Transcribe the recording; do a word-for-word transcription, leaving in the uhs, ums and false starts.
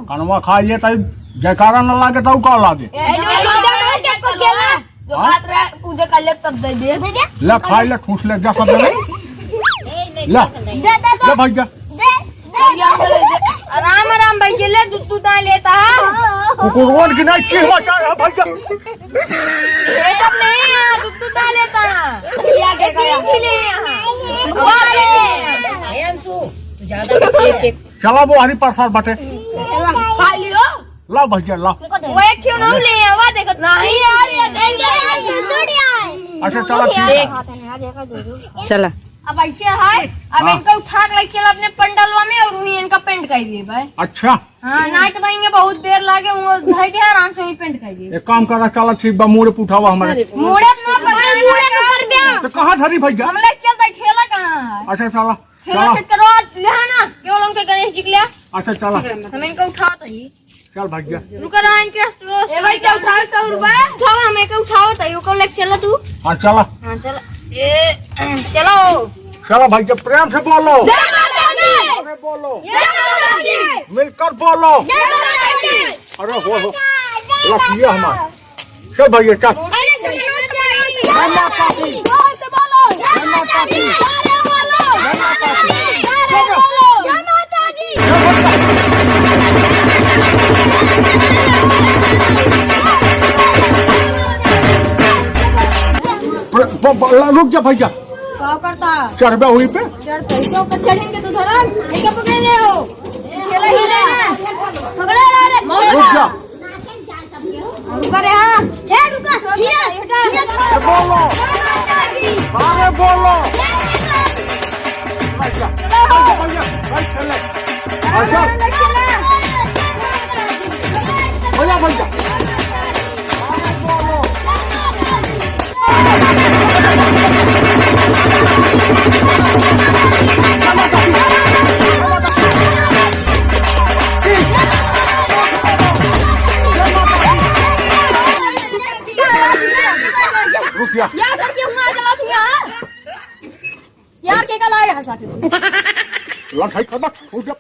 कनवा खाइ ले तई जयकारा न लागे तउ का लागे? ए, जो जो जो जो जो जो जो जो हाँ? बात रहे, पूजा कर ले तब दे दे। ले खाइ ले, ठूस ले, जा सब जने। ले, दे, दे, दे। ले भइया। दे, दे, दे। राम राम भइया, ले दूध दूध आ लेता है। कुकुरवन की नहीं चीज बचा है भइया। ये सब नहीं है, दूध दूध आ लेता है। ये देख ही नहीं है। वाह रे। ए अंशु, तू ज्यादा एक एक चला वो हरी प्रसाद बटे। खा लियो। लाओ भइया, लाओ। वो एक क्यों ना ले आवा, देखो। नहीं यार, ये देख ले। अच्छा, चला, ठीक है। चला। अब ऐसे है, अब हाँ। इनका उठा के लेके चला अपने पंडलवा में और वहीं इनका पेंट कर दिए भाई। अच्छा। हाँ, ना तो भाई इनके बहुत देर लागे, वो धर के आराम से वहीं पेंट कर दिए। एक काम करा, चला, ठीक बा, मूड़े पे उठावा हमारे। मूड़े पे ना, मूड़े पे कर दिया। तो कहाँ धरी भइया? हम लेके चलते, ठेला कहाँ है? अच्छा, चला। ठेला चला। सेट करवा ले है ना, केवल उनके गणेश जी के लिए। अच्छा, चला। हम इनका उठाओ तो ही। चल भाग्य। रुका रहा इनके स्ट्रो-, ए भाई, क्या उठाओ, सौ रुपए? उठाओ, हमें के उठाओ तो ही, ओको लेके चला तू। हाँ, चला। हाँ, चला। ए, चलो। चला भाग्य, प्रेम से बोलो। जय माता दी। अरे बोलो। जय माता दी। मिलकर बोलो। जय माता दी। अरे हो, हो। लखिया हमार। चल भइया, चल। अरे सुनो, सुनो, सुनो। जय माता दी। जोर से बोलो। जय माता दी। अरे बोलो। जय माता दी। अरे बोलो। जय माता दी। ब-, ब-, ब-, रुक जा भइया। का करता? चढ़बे हुई पे। चढ़ तो, तो चढ़ेंगे तो धरम। ये क्या पकड़े ले हो? खेला ही नहीं है। पकड़े रहा रे। रुक जा। रुका रे, हाँ। हे, रुका। ये, ये, ये। अरे बोलो। अरे बोलो। भैया, भैया, भाई खेले। अच्छा। भैया, भैया। अरे बोलो। रुक जा। यार, करके हुआ गलत हुआ। यार, के का लाए है साथ में? लड़ाई कर मत, उठ जा।